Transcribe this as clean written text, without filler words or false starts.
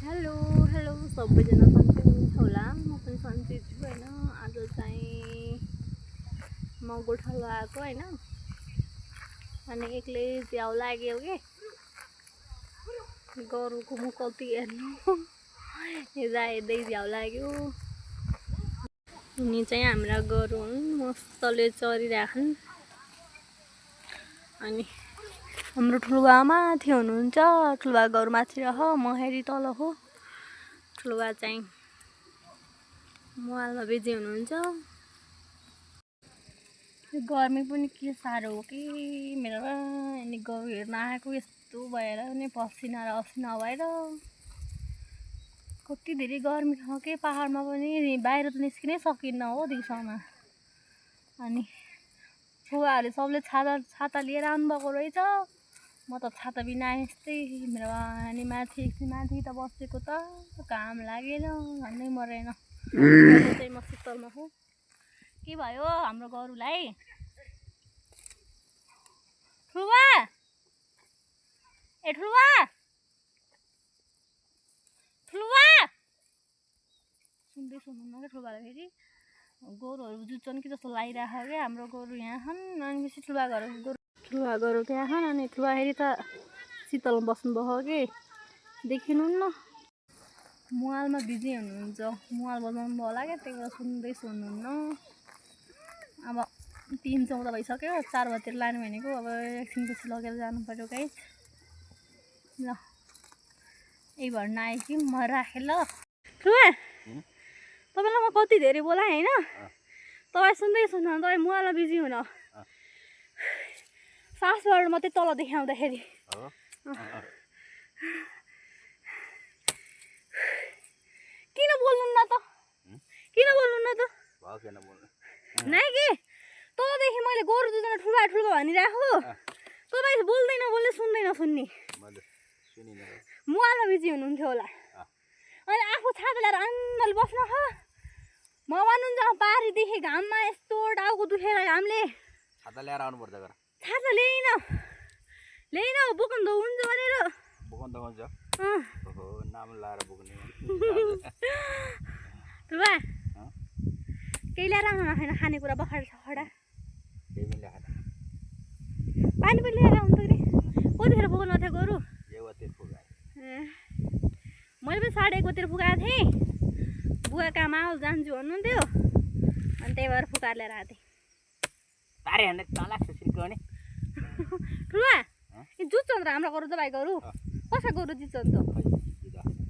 Hello hello सबैजना सन्चै हुनुहुन्छ होला। म पनि सन्चै छु होइन। आज चाहिँ म गोठालो आएको होइन, अनि एक्लै झ्याउ लाग्यो के गोरुको मुख कति हेर्नु हेर्दा हेर्दै झ्याउ लाग्यो। यिनी चाहिँ हाम्रा गोरु हुन्, मस्तले चरिराखन्। अनि हाम्रो ठुलबा माथि हुनुहुन्छ, ठुलबा गोरु माथि रह, म हेरी तल हो। ठुलबा चाहिँ मोबाइलमा बिजी हुनुहुन्छ। गर्मी पनि के साह्रो हो कि मेरो, अनि गोरु हेर्न आएको यस्तो भएर नि पसिना र असिना भएर कति धेरै गर्मी छ के पहाडमा पनि, बाहिर त निस्किनै सकिन्न हो दिउँसोमा। अनि छुवाहरूले सबले छाता लिएर आउनुभएको रहेछ, म त छाता बिना यस्तै मेरो। अनि माथि एकछिन माथि त बसेको त काम लागेन भन्नै मरेन। चाहिँ म शीतलमा हो। के भयो हाम्रो गोरुलाई? ठुलबा ए ठुलबा ठुलबा सुन्दै सुन्नुहुन्न क्या ठुलबालाई। फेरि गोरुहरू जुत्छन् कि जस्तो लागिरहेको क्या हाम्रो गोरु यहाँ छन्। अनि बेसी ठुलबा गोरु त्यहाँ छन्। अनि ठुलबा फेरि त शीतलमा बस्नुभयो कि देखिनुहुन्न। मोबाइलमा बिजी हुनुहुन्छ, मोबाइल बजाउनु भयो होला क्या, त्यही भएर सुन्दै सुन्नुहुन्न। अब 3:14 भइसक्यो, 4 बजीतिर लाने भनेको। अब एकछिनपछि लगेर जानु पर्यो गाइस। ल यही भन्न आएँ कि म राखेँ ल। ठुलबा तपाईँलाई म कति धेरै बोलाएँ होइन, तपाईँ सुन्दै सुन्नु, तपाईँ मोबाइलमा बिजी हुन। सासबाट मात्रै तल देखाउँदाखेरि किन बोल्नुहुन्न त? किन बोल्नुहुन्न त? नै कि तँदेखि मैले गोरु दुधमा ठुल्बा भनिरहेको, तपाईँ बोल्दै नबोल्ने, सुन्दै नसुन्ने, मोबाइलमा बिजी हुनुहुन्थ्यो होला। अनि आफू छाता ल्याएर आन्दोले बस्न हो। म भन्नुहुन्छ पारीदेखि घाममा यस्तो टाउको दुखेर घामले छाता ल्याएर आउनुपर्छ। छाता ल्याइन बोकन त हुन्छ भनेर बोकन त हुन्छ। नाम लाएर बोक्ने ठुलबा केही ल्याएर आउनु नखाएन, खानेकुरा बखडा सखडा पानी पनि लिएर आउनु त। कतिखेर पुग्नु थियो गोरु? मैले पनि 1:30 बजीतिर पुगाएको थिएँ। बुवा काम आऊ जान्छु भन्नुहुन्थ्यो, अनि त्यही भएर फुकाएर लिएर आएको थिएँ। ठुलबा जुत्छ नि त हाम्रो गोरु त, भाइ गोरु कसै गोरु जित्छ नि त?